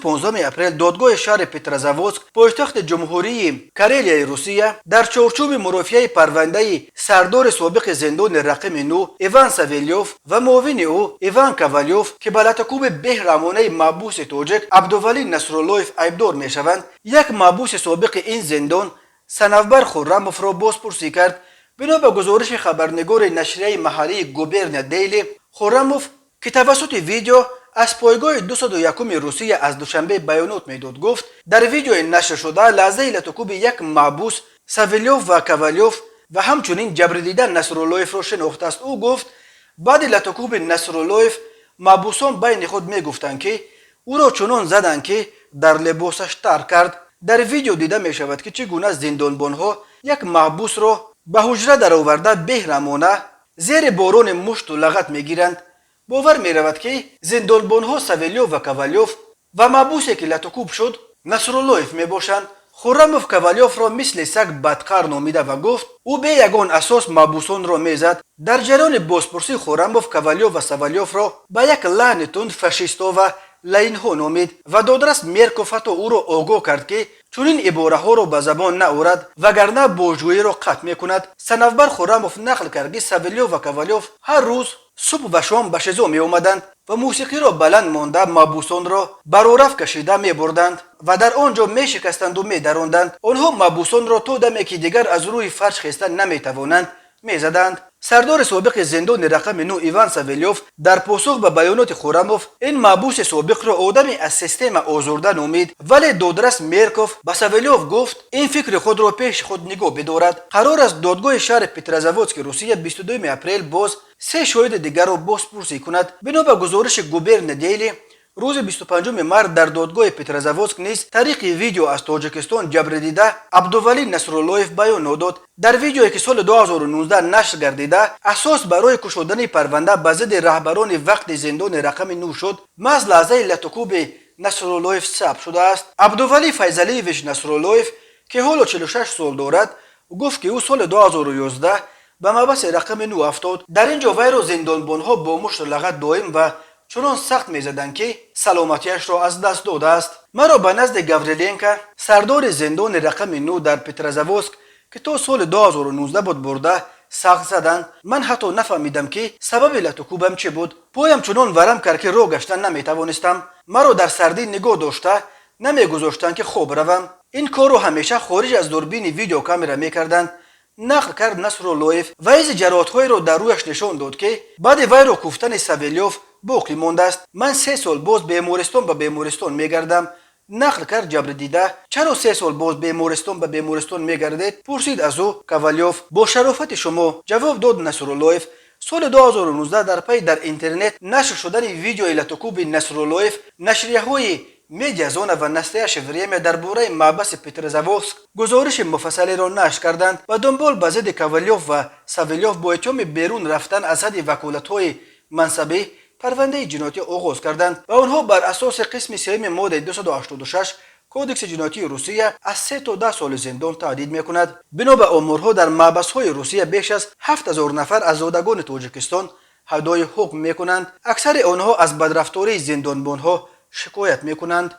15 апрел додгоҳи шаҳри Петрозаводск, пойтахти Ҷумҳурии Карелияи Русия, дар чорчӯби мурофиаи парвандаи сардори собиқи зиндони рақами 9 Иван Савельёв ва муовини ӯ Иван Ковалёв, ки ба латукӯби беҳраҳмонаи маҳбуси тоҷик Абдувалӣ Насруллоев айбдор мешаванд, як маҳбуси собиқи ин зиндон Санавбар Хуррамовро бозпурсӣ кард. Бино ба гузориши хабарнигори нашрияи маҳаллии «Губерния Дейли», Хуррамов, ки тавассути видео аз пойгоҳи 201-уми Русия аз Душанбе баёнот медод, гуфт, дар видеои нашршуда лаҳзаи латукӯби як маҳбус Савельёв ва Ковалёв ва ҳамчунин ҷабрдида Насруллоевро шинохтааст. Ӯ гуфт, баъди латукӯби Насруллоев маҳбусон байни худ мегуфтанд, ки ӯро чунон заданд, ки дар либосаш тар кард. Дар видео дида мешавад, ки чӣ гуна зиндонбонҳо як маҳбусро ба ҳуҷра дароварда, беҳраҳмона зери борони мушту лағат мегиранд. Бовар меравад, ки зиндонбонҳо Савельёв ва Ковалёв ва маҳбусе, ки латукӯб шуд, Насруллоев мебошанд. Хуррамов Ковалёвро мисли саг бадқар номида ва гуфт, ӯ бе ягон асос маҳбусонро мезад. Дар ҷараёни бозпурсӣ Хуррамов Ковалёв ва Савельёвро ба як лаҳни тунд фашистҳо ва лаинҳо номид ва додрас Мерков ҳатто ӯро огоҳ кард, ки чунин ибораҳоро ба забон наорад, вагарна бозҷӯиро қатъ мекунад. Санавбар Хуррамов нақл кард, ки Савельёв ва Ковалёв ҳар рӯз субҳ ва шом ба ШИЗО меомаданд ва мусиқиро баланд монда, маҳбусонро ба рораф кашида мебурданд ва дар он ҷо мешикастанду медаронданд. Онҳо маҳбусонро то даме, ки дигар аз рӯи фарш хеста наметавонанд, мезаданд. Сардори собиқи зиндони рақами 9 Иван Савельёв дар посух ба баёноти Хуррамов ин маҳбуси собиқро одаме аз система озурда номид, вале додрас Мерков ба Савельёв гуфт, ин фикри худро пеши худ нигоҳ бидорад. Қарор аст, додгоҳи шаҳри Петрозаводски Русия 22 апрел боз се шоҳиди дигарро бозпурсӣ кунад. Бино ба гузориши «Губерния Дейли», рӯзи 25 март дар додгоҳи Петрозаводск низ тариқи видео аз Тоҷикистон ҷабрдида Абдувалӣ Насруллоев баёнот дод. Дар видеое, ки соли 2019 нашр гардида, асос барои кушодани парванда ба зидди раҳбарони вақти зиндони рақами 9 шуд, маҳз лаҳзаи латукӯби Насруллоев сабт шудааст. Абдувалӣ Файзалиевич Насруллоев, ки ҳоло 46 сол дорад, гуфт, ки ӯ соли 2011 ба маҳбаси рақами 9 афтод. Дар ин ҷо вайро зиндонбонҳо бо мушту лағат доим ва чунон сахт мезаданд, ки саломатиашро аз даст додааст. Маро ба назди Гавриленко, сардори зиндони рақами 9 дар Петрозаводск, ки то соли 2019 буд, бурда сахт заданд. Ман ҳатто нафаҳмидам, ки сабаби латукӯбам чӣ буд. Поям чунон варам кард, ки роҳ гаштан наметавонистам. Маро дар сардӣ нигоҳ дошта, намегузоштанд, ки хоб равам. Ин корро ҳамеша хориҷ аз дурбини видеокамера мекарданд, нақл кард Насруллоев ва изи ҷароҳатҳоеро дар рӯяш нишон дод, ки баъди вайро куфтани Савельёв боқӣ мондааст. Ман 3 сол боз бемористон ба бемористон мегардам, нақл кард ҷабрдида. Чаро 3 сол боз бемористон ба бемористон мегардед? Пурсид аз ӯ Ковалёв. Бо шарофати шумо, ҷавоб дод Насруллоев. Соли 2019 дар пайи дар интернет нашр шудани видеои латукӯби Насруллоев нашрияҳои «Медиазона» ва «Настоящее время» дар бораи маҳбаси Петрозаводск гузориши муфассалеро нашр карданд ва дунбол ба зидди Ковалёв ва Савельёв бо иттиҳоми берун рафтан аз ҳадди ваколатҳои мансабӣ парвандаи ҷиноятӣ оғоз карданд ва онҳо бар асоси қисми сеюми моддаи 286 Кодекси ҷиноятии Русия аз 3 то 10 соли зиндон таҳдид мекунад. Бино ба оморҳо, дар маҳбасҳои Русия беш аз 7000 нафар аз зодагони Тоҷикистон ҳадои ҳукм мекунанд. Аксари онҳо аз бадрафтории зиндонбонҳо шикоят мекунанд.